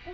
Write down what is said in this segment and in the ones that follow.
Hei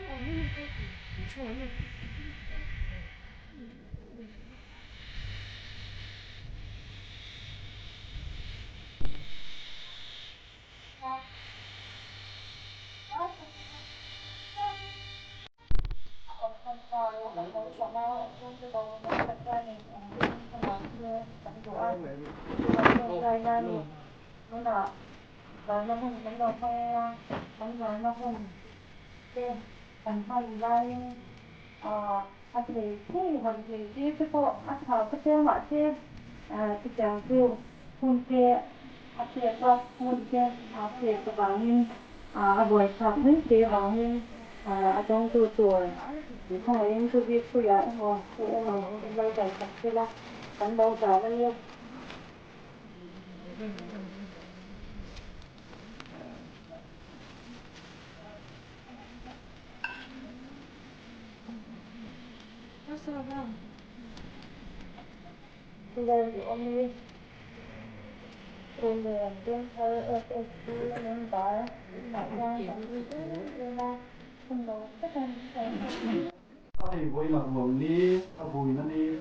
vawiin a ruang ni, a buina ni,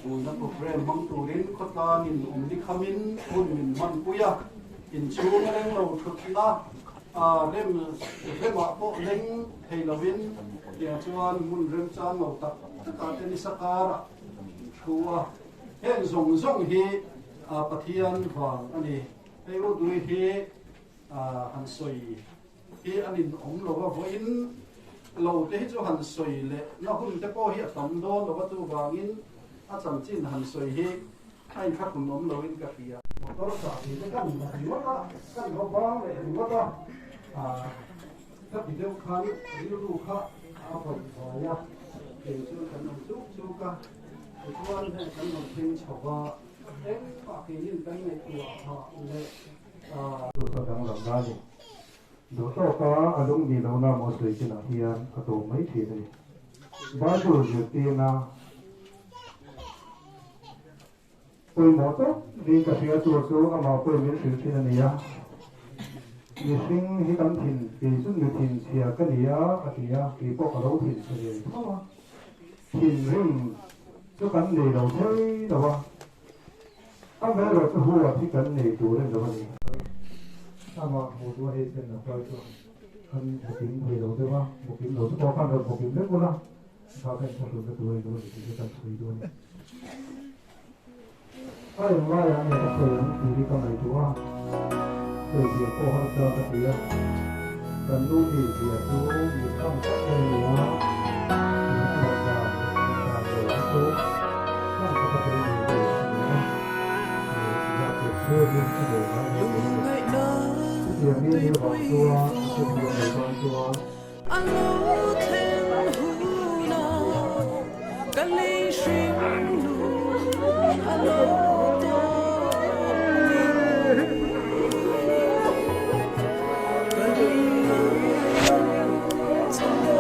buina programme hmang turin khawtlangin awmni khamin hun min hmanpui a, inchhung a leng lo thutna rem remah pawh leng thei lovin tiang chuan hmun remchang lo tak takah te nisa karah thu a. Heng zawng zawng hi Pathian vang a ni. Hei Udui hi han sawi hi an in awm lo a, vawiin lo te hi chu han sawi leh na hun te pawh hi a tam dawn lo a, chuvangin a chanchin han sawi hi a inthlahrun awm lo in ka hria. Motor chah tih te kan la ringawt a, kan va bang leh ringawt a, ka ti deuh khan rilru kha a vaih vai a, kei chu kan awm chuk chuk a, tichuan heng kan rawn thleng chho va, engmah keinin kan ngaihtuah phah leh Chu chu a danglam na a ni. Duh tawka a lung nih lohna maw sawi chinah hian a tawp mai thin a ni. Bible zirtirna pawimawh tak niin ka hria chu chu amah pawhin min hrilh thin a ni a. Mihring hi kan thin, kei chu mi thinchhia ka ni a, a ti a, kei pawh ka lo thinchhe ve tho a. Thinrim chu kan nei lo thei lo a. Amaherawh chu huat hi kan nei tur a ni lo a ni. Amah hmuh chu a hei chen a kal chuan kan hmukim thei lo deuh a, hmukim lo chu pawh khan rawn hmukim vek ula, kha ka inthlahrunna tur a ni lo a ni tih chu kan chhui dawn a ni. A englaiah nge ka sawi ang tih hi ka ngaihtuah a, sawi zia pawh harsa ka ti a, kan nu mi zia chu mi kham tak mai a ni a, min hmangaih dan leh min dan vel hi chu A lo thlen hunah ka lei hring nun a lo tawp ni. Ka ring lo chhan tu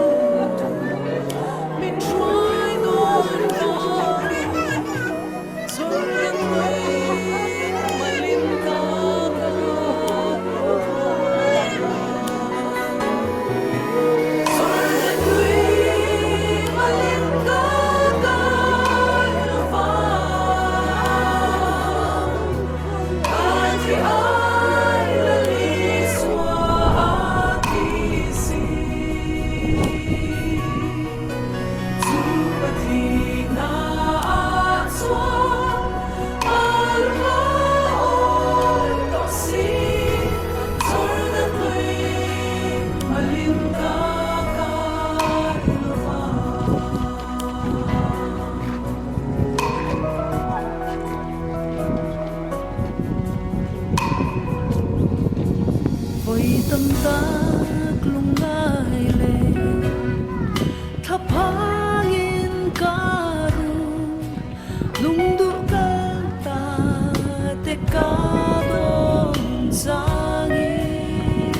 min hruai dawn vangin Jordan lui malin ka kai Jordan lui malin ka kai vang Ka thi ai la Isua a thi si. Chu Pathian ah chuan alma awi tawh si, Jordan lui malin ka kai lo va. Vawi tam tak lungngai leh thlaphangin ka ru, lungduh kal ta te ka dawn zangin.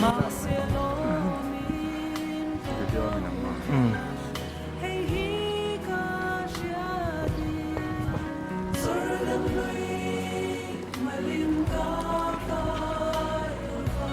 Mahse lawmin ka Hei hi ka hriat i Jordan lui malin ka kai lo va.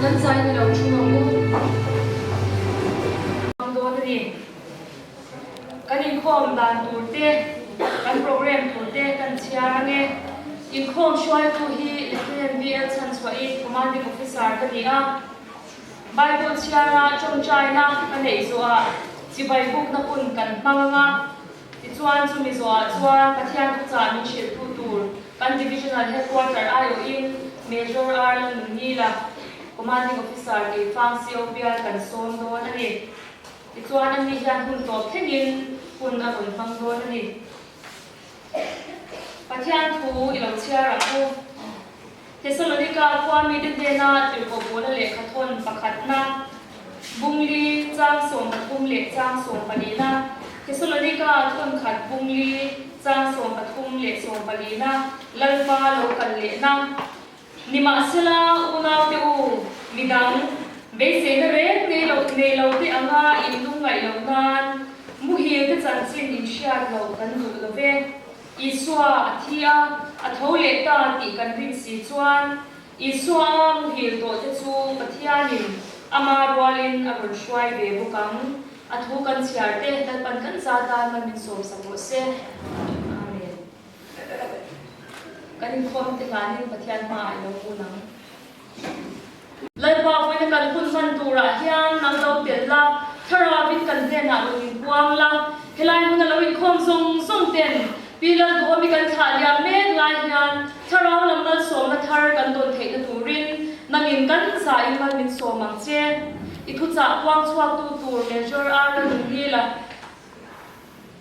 Kan zai ni lo thu ang u. Hmang dawn a ni. Kan inkhawm dan tur te, kan program tur te kan chhiar ang e. Inkhawm hruaitu hi Lieutenant VL Chhanchhuahi, Commanding Officer ka ni a. Bible chhiara tawngtaina ka neih zawhah chibai bukna hun kan hmang ang a. Tichuan chumi zawhah chuan Pathian thuchah min hrilhtu tur kan Divisional Headquarter aiawhin Major R Lalnunngila, Commanding Officer Keifang CO bial kan sawm dawn a ni. Tichuan ani hian hun tawp thlengin hun a rawn hmang dawn a ni. Pathian thu i lo chhiar ang u. Thesalonika khua mite hnena tirhkoh Paula lehkhathawn pakhatna, Bungli chang 13 leh chang sawmpalina, Thesalonika thawnkhat Bungli chang 13 leh sawmpalina, Lalpa lo kal lehna. Nimahsela, unaute u, midang, beiseina reng nei lo nei lo te anga in lungngaih loh nan muhil te chanchin in hriat loh kan duh lo ve. Isua a thi a, a tho leh ta tih kan rin si chuan Isua a muhil tawh te chu Pathianin ama rualin a rawn hruai ve bawk ang. A thu kan chhiar te Lalpan kan za tan man min sawm sak rawh se. Amen. Kan inkhawm te hlanin Pathian hmaah i lo kun ang. Lalpa vawiina kan hun hman turah hian nang lo tel la, Thlarauin kan hnenah rawn inpuang la, helai hmuna lo inkhawm zawng zawng ten Pi Lalduhawmi kan thlah liam mek lai hian Thlarau lam malsawmna thar kan dawn theihna turin nangin kan zain mal min sawm ang che. I thuchah puang chhuaktu tur Major R. Lalnunngila.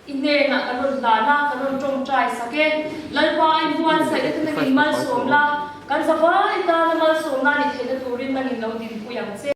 I hnenah kan rawn hlan a, kan rawn tawngtai sak e. Lalpa a inbuatsaih na te nangin malsawm la, kan zavai tana malsawmna ni theihna turin nangin lo dinpui ang che.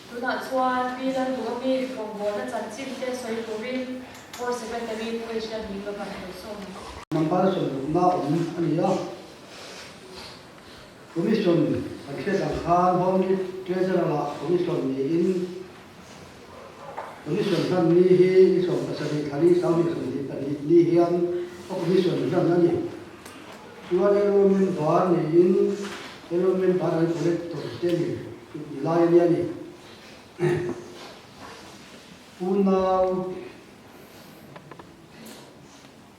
Tunah chuan Pi Lalduhawmi rawngbawlna chanchin te sawi turin Board Secretary Pu Asia Hminglo kan lo sawm. Number 60 awm a ni a. Commission kan hriat ang khan Home Treasurer-ah Commission niin Commission hlan ni hi ni 17 thla ni 22 ni hian a Commission hlan a ni. Chuan Enrollment bar niin Enrollment bar an collector te ni ni lai a nia ni. Unau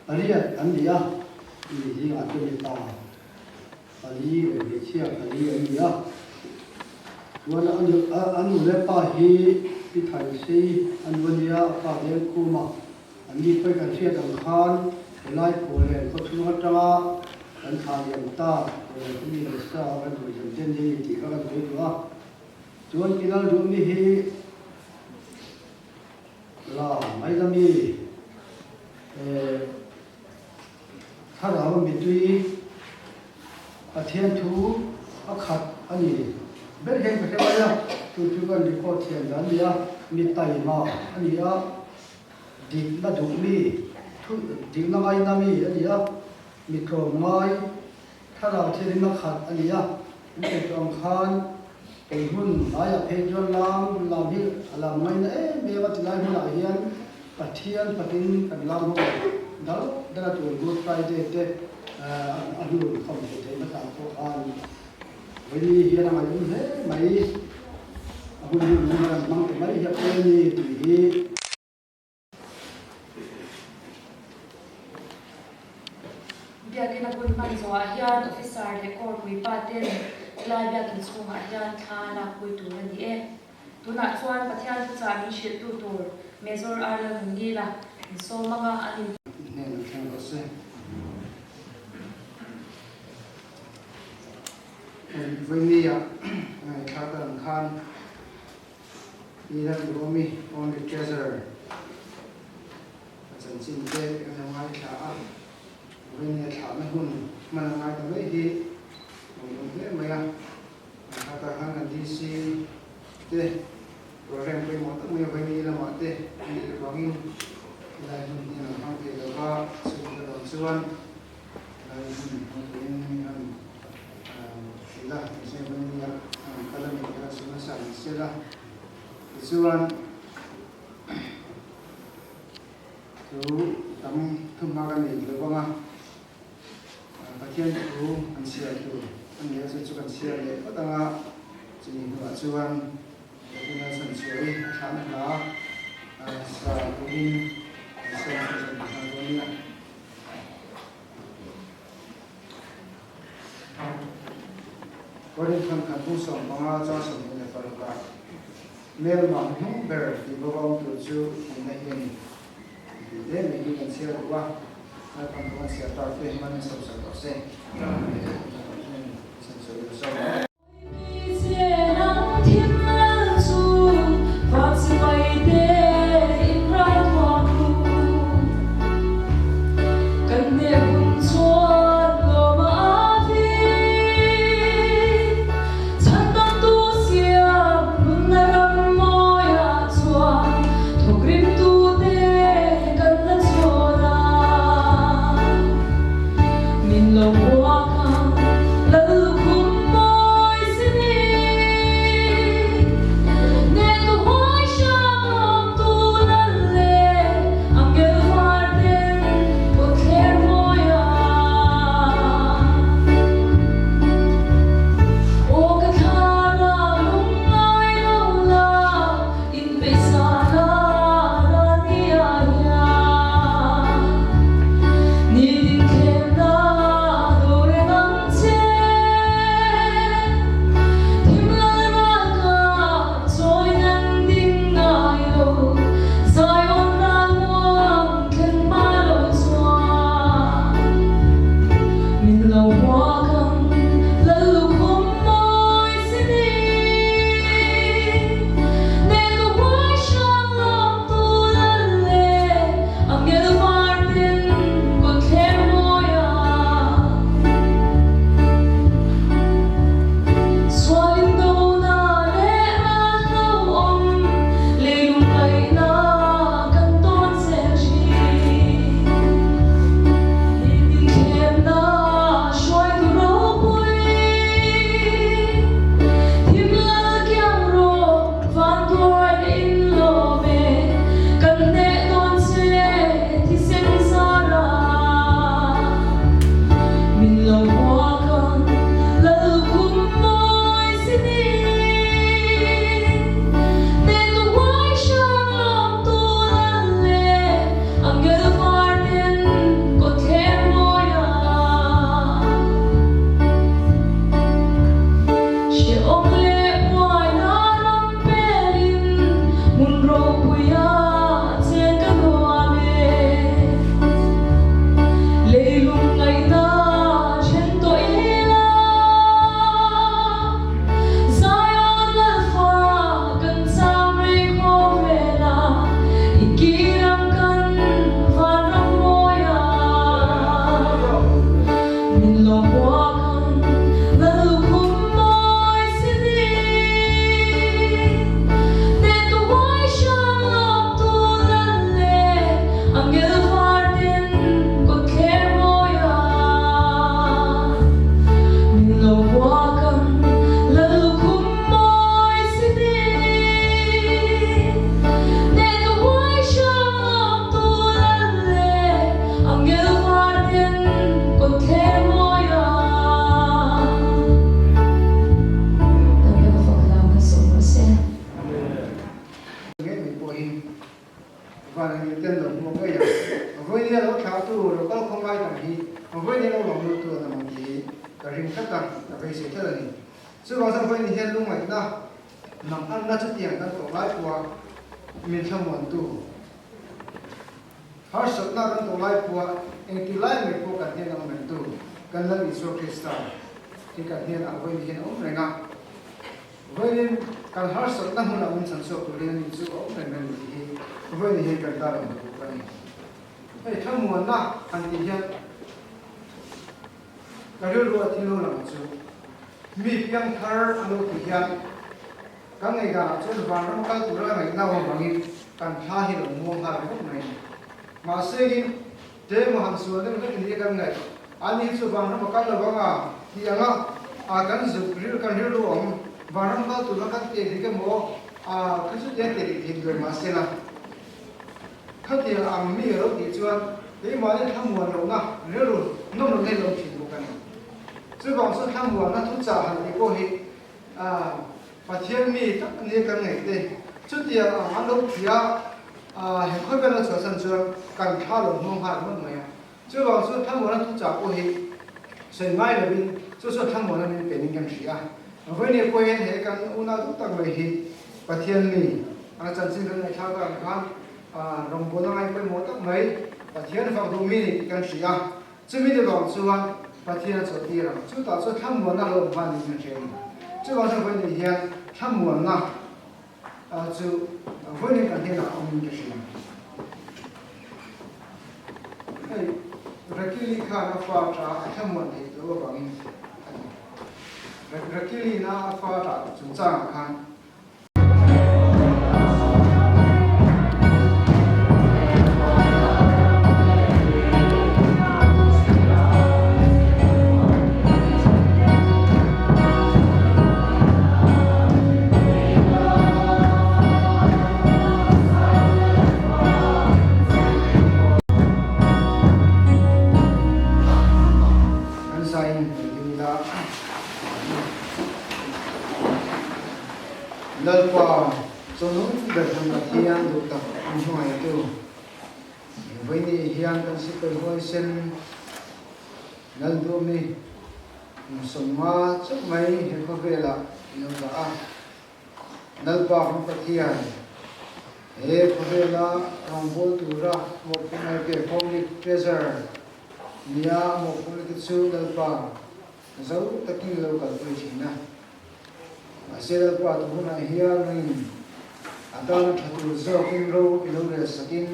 pariat an ni a, mi zingah chuan mipa pali leh hmeichhia pali an ni a. Chuan a nu leh pa hi Pi Thansei a nu a nia, a pa Lengkhuma an ni pawh kan hriat ang khan helai Pawleng khawchhung atanga kan thlah liam ta Pawleng khaw mi leh sa kan ruih zan te ni a ni tih kha kan sawi duh a. Chuan Pi Lalduhmi hi La Maidami eh thlarau mitui Pathian thu a khat a ni ber hian ka hre mai a, chu chu kan record thiam dan a ni a, mi taima a ni a, dikna duh mi, thu dikna ngaina mi a ni a, mi tlawmngai Thlarau thirin a khat a ni a, an sawi tawh ang khan kei hmun hnaiah phei chuan lam lam hi a lam ngaina em em a, tilai hmunah hian Pathian fakin kan lam ho dal dal a tur Good Friday te a hnu khawm theih theih hmasa pawh khan vawiin hian a ngaihawm hle mai, a hun hi lung hian hmang ta mai hi a pawi a ni tih hi. Biakinn a hun hman zawhah hian Officer leh Corps puipa ten helai biakinn chhungah hian thla lakpui tur a ni e. Tunah chuan Pathian thuchah min hrilhtu tur Major Arlal Mungila insawm anga an in. Hnen an thleng rawh se. Vawinia ngaithla ta ang khan Iran Duhawmi Only Treasure a chanchin te kan lo ngaithla a, Vawinia thlahna hun hman a ngai ta mai hi a awm hle mai a, ngaithla ta khan kan DC te program pawimawh tak mai Vawinia lamah te a nih avangin helai hmun hi an lo hmang thei lova, chhungte dawn chuan Lai hun hmang turin an hrilh a, engzeng mai nia an kal a ni tih kha chu nasa an sial a. Tichuan, thu tam thumhma ka nei lo vang a, Pathian thu an chhiar tur a ni a, chu chu kan chhiar leh phawt ang a, chumi hnuah chuan Pathian a chhan chhuah i a thlahna hla sa turin an sawm chhunzawm ta nghal dawn nia. Korinth khan khat bung 15 chang 26 ah Hmelma hnung ber tih bawk a awm tur chu thihna hi a ni tih te mai hi kan chhiar duh a, naupang pawh an chhiar tak te hman in sawmsak rawh se. Min lo buak a, Lallukhum mawi. Vawiin lo lawm lut tu an awm ang tih hi ka ring tlat a, ka beisei tlat a ni. Chuvang chuan vawiin hian lungngaihna nang anna chutiang kan tawh lai pawha min thlamuantu, harsatna kan tawh lai pawha engti lai mai pawh kan hnen a awm rengtu kan Lal Isua Krista hi kan hnenah vawiin hian a awm reng a. Vawiin kan harsatna hmunah min chhanchhuak turin ani chu a awm reng reng tih hi vawiin hian kan tarlang duh bawk a ni. Hei thlamuanna han tih hian ka rilru a thil lo lang chu mi piangthar a lo tih hian kan ngaihdanah chuan vanram kal tura ka ngaihna avangin kan thla hi lo muang nghal ringawt mai a ni. Mahse in tlem a han sual deuh hlek ni a kan ngaih ani hi chu vanram a kal lo ang a tih anga a kan zuk ril kan rilru awm vanram kal tura kan teh dik emaw a kha chu tia teh dik thei lo mahsela Khatiang ang mi a lo tih chuan keimahni thlamuan lohna rilru nawm lohna hi lo thin bawk a ni. Chuvang chu thlamuanna thuchah han tih pawh hi Pathian mi tak ania kan ngaih te. Chutiang ang an lo ti a, he khawvel a chhuahsan chuan kan thla lo hnuang nghal ringawt mai a. Chuvang chu thlamuanna thuchah pawh hi sawi ngai lovin chu chuan thlamuanna min pe ning kan hria a. Vawinia pawhin he kan unau duh tak mai hi Pathian mi a chanchin kan ngaihthlak tak ang khan rawngbawlna ngai pawimawh tak mai Pathian fak duh mi ni tih kan hria a. Chumi ni vang chuan Pathian a chawhtir ang. Chutah chuan thlamuanna lo awm nghal niin kan hria a ni. Chuvang chuan vawinia hian thlamuanna chu vawinia kan hnenah a awmin ka hria. Hei Rakili khan a fa tha a thlamuan theih loh avangin a ni. Rakilina a fa tah chungchangah khan. Kan zain kan ding ila. Lalpa, chawhnung ber hmun Pathian duh tak an hmangaihtu vawiin hian kan sipai huaisen Lalduhmi kum sawmnga chauh mai he khawvelah i lo dah a. Lalpa kan Pathian, he khawvela rawngbawl tura mawhphurhna pe Public Treasurer nia mawhphurhna te chu Lalpa zo takin lo kalpui thin a. Mahse Lalpa tu hunah hian nangin a tana tha tur zawkin ro i lo rel sakin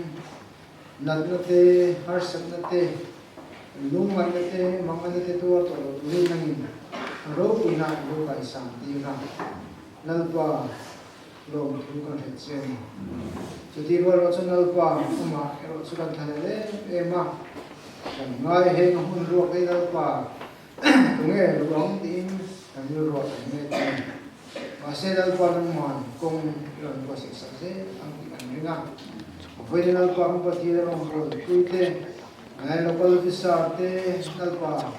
natna te, harsatna te, lungngaihna te, manganna te tuar tawh lo turin nangin ropuina i lo kaisang tir a, Lalpa lawmthu kan hrilh che a ni. Chuti rual erawh chuan Lalpa amah erawh chu kan thlahlel em em a, kan ngai heng a hmun ruak te Lalpa tunge ruang tiin kan rilruah kan mek a ni. Mahse Lalpa nangman kawng i rawn buatsaih sak zel ang tih kan ring a. Vawiin Lalpa kan Pathian a rawn bawl pui te, local officer te Lalpa.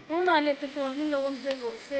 Tunah leh te chuan in lo awm zel rawh se.